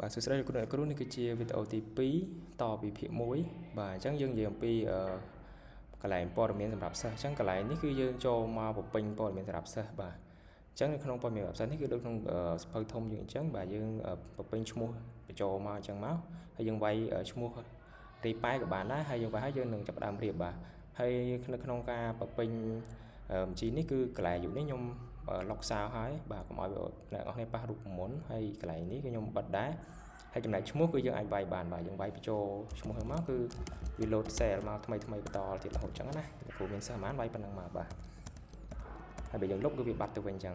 បាទសួស្តីលោកគ្រូអ្នកគ្រូនេះគឺជាវីដេអូទី2តពីភាគ1បាទអញ្ចឹងយើងនិយាយអំពីអឺកន្លែងព័ត៌មានសម្រាប់សិស្សអញ្ចឹងកន្លែងនេះគឺយើងចូលមកបំពេញព័ត៌មានសម្រាប់សិស្សបាទអញ្ចឹងនៅក្នុងព័ត៌មានសម្រាប់សិស្សនេះគឺដូចក្នុងសៀវភៅធំយើងអញ្ចឹងបាទយើងបំពេញឈ្មោះបញ្ចូលមកអញ្ចឹងមកហើយយើងវាយឈ្មោះរីប៉ែក៏បានដែរហើយយើងវាយហើយយើងនឹងចាប់ផ្ដើមរៀបបាទហើយនៅក្នុងការបំពេញបញ្ជីនេះគឺកន្លែងយុនេះខ្ញុំ lock សោហើយបាទកុំឲ្យអ្នកនរគ្នាប៉ះរូបមន្តហើយកន្លែងនេះគឺខ្ញុំបិទដែរហើយចំណែកឈ្មោះគឺយើងអាចវាយបានបាទយើងវាយបញ្ចូលឈ្មោះហ្នឹងមកគឺវា load cell មកថ្មីថ្មីបន្តទៀតរហូតចឹងណាគ្រូមានសិស្សប៉ុន្មានវាយប៉ុណ្ណឹងមកបាទហើយបើយើងលុបគឺវាបាត់ទៅវិញចឹង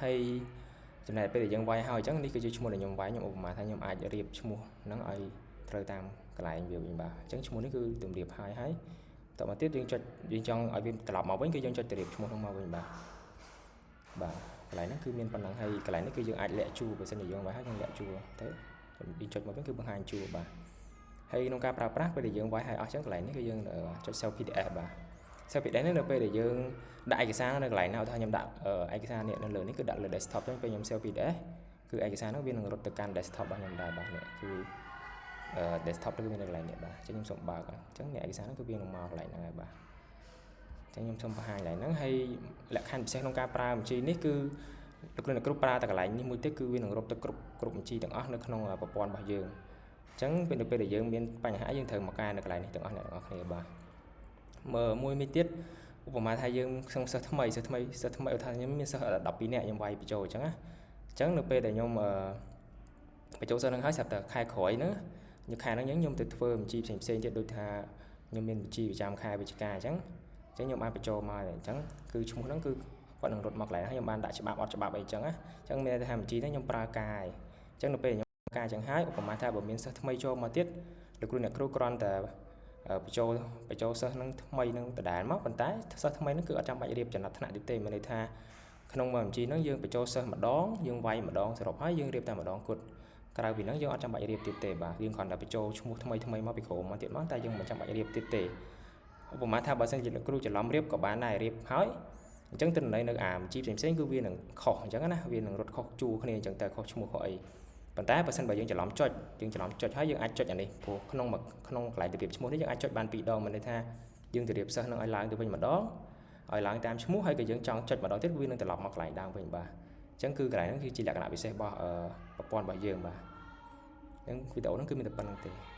ហើយចំណែកពេលដែលយើងវាយហើយអញ្ចឹងនេះគឺជាឈ្មោះដែលខ្ញុំវាយខ្ញុំឧបមាថាខ្ញុំអាចរៀបឈ្មោះហ្នឹងឲ្យត្រូវតាមកន្លែងវាវិញបាទអញ្ចឹងឈ្មោះនេះគឺទម្រៀបហើយហើយបន្តមកទៀតយើងចុចយើងចង់ឲ្យវាត្រឡប់មកវិញគឺយើងចុចទៅរៀបឈ្មោះហ្នឹងមកវិញបាទបាទកន្លែងហ្នឹងគឺមានប៉ុណ្ណឹងហើយកន្លែងនេះគឺយើងអាចលាក់ជួរបើសិនជាយើងវាយហើយយើងលាក់ជួរទៅយើងចុចមកវិញគឺបង្ហាញជួរបាទហើយក្នុងការប្រើប្រាស់ពេលដែលយើងវាយហើយអស់ចឹងកន្លែងនេះគឺយើងចុច save PDF បាទ save PDF នេះនៅពេលដែលយើងដាក់ឯកសារនៅកន្លែងណាឧទាហរណ៍ខ្ញុំដាក់ឯកសារនេះនៅលើនេះគឺដាក់លើ desktop ចឹងពេលខ្ញុំ save PDF គឺឯកសារហ្នឹងវានឹងរត់ទៅកាន់ desktop របស់ខ្ញុំដែរបាទនេះគឺ desktop គឺមាននៅកន្លែងនេះបាទអញ្ចឹងខ្ញុំសូមបើកអញ្ចឹងនេះឯកសារហ្នឹងគឺវានឹងមកកន្លែងហ្នឹងហើយបាទអញ្ចឹងខ្ញុំសូមបង្ហាញកន្លែងហ្នឹងហើយលក្ខខណ្ឌពិសេសក្នុងការប្រើបញ្ជីនេះគឺលោកគ្រូអ្នកគ្រូប្រើតែកន្លែងនេះមួយទេគឺវានឹងរត់ទៅគ្រប់គ្រប់បញ្ជីទាំងអស់នៅក្នុងប្រព័ន្ធរបស់យើងអញ្ចឹងពេលនៅពេលដែលយើងមានបញ្ហាយើងត្រូវមកកែនៅកន្លែងនេះទាំងអស់អ្នកទាំងអស់គ្នាបាទមើលមួយមួយទៀតឧបមាថាយើងក្នុងសិស្សថ្មីសិស្សថ្មីសិស្សថ្មីឧទាហរណ៍ខ្ញុំមានសិស្ស12នាក់ខ្ញុំវាយបញ្ចូលអញ្ចឹងណាអញ្ចឹងនៅពេលដែលខ្ញុំបញ្ចូលសិស្សហ្នឹងហើយស្រាប់តែខែក្រោយហ្នឹងញខែហ្នឹងខ្ញុំទៅធ្វើបញ្ជីផ្សេងផ្សេងទៀតដូចថាខ្ញុំមានបញ្ជីប្រចាំខែវិច្ឆិកាអញ្ចឹងអញ្ចឹងខ្ញុំបានបញ្ចូលមកអញ្ចឹងគឺឈ្មោះហ្នឹងគឺគាត់នឹងរត់មកកន្លែងហើយខ្ញុំបានដាក់ច្បាប់អត់ច្បាប់អីអញ្ចឹងណាអញ្ចឹងមានន័យថាបញ្ជីហ្នឹងខ្ញុំប្រើកាយអញ្ចឹងនៅពេលខ្ញុំការអញ្ចឹងហើយឧបមាថាបើមានសិស្សថ្មីចូលមកទៀតលោកគ្រូអ្នកគ្រូគ្រាន់តែបញ្ចូលបញ្ចូលសិស្សនឹងថ្មីនឹងដដែលមកប៉ុន្តែសិស្សថ្មីនឹងគឺអត់ចាំបាច់រៀបចំណាត់ថ្នាក់ទៀតទេមានន័យថាក្នុងមួយបញ្ជីហ្នឹងយើងបញ្ចូលសិស្សម្ដងយើងវាយម្ដងសរុបហើយយើងរៀបតែម្ដងគត់ក្រៅពីហ្នឹងយើងអត់ចាំបាច់រៀបទៀតទេបាទយើងគ្រាន់តែបញ្ចូលឈ្មោះថ្មីថ្មីមកពីក្រោមមកទៀតមកតែយើងមិនចាំបាច់រៀបទៀតទេឧបមាថាបើសិនជាលោកគ្រូច្រឡំរៀបក៏បានដែររៀបហើយអញ្ចឹងទិន្នន័យនៅអាបញ្ជីផ្សេងផ្សេងគឺវានឹងខុសអញ្ចឹងណាវានឹងរត់ខុសជួរគ្នាអញ្ចឹងតែខុសឈ្មោះខុសអីប៉ុន្តែបើសិនបើយើងច្រឡំចុចយើងច្រឡំចុចហើយយើងអាចចុចអានេះព្រោះក្នុងក្នុងកន្លែងទៅរៀបឈ្មោះនេះយើងអាចចុចបានពីរដងមានន័យថាយើងទៅរៀបសិស្សនឹងឲ្យឡើងទៅវិញម្ដងឲ្យឡើងតាមឈ្មោះហើយក៏យើងចង់ចុចម្ដងទៀតវានឹងត្រឡប់មកកន្លែងដើមវិញបាទអញ្ចឹងគឺកន្លែងហ្នឹងគឺជាលក្ខណៈពិសេសរបស់ប្រព័ន្ធរបស់យើងបាទអញ្ចឹងវីដេអូហ្នឹងគឺមានតែប៉ុណ្្នឹងទេ។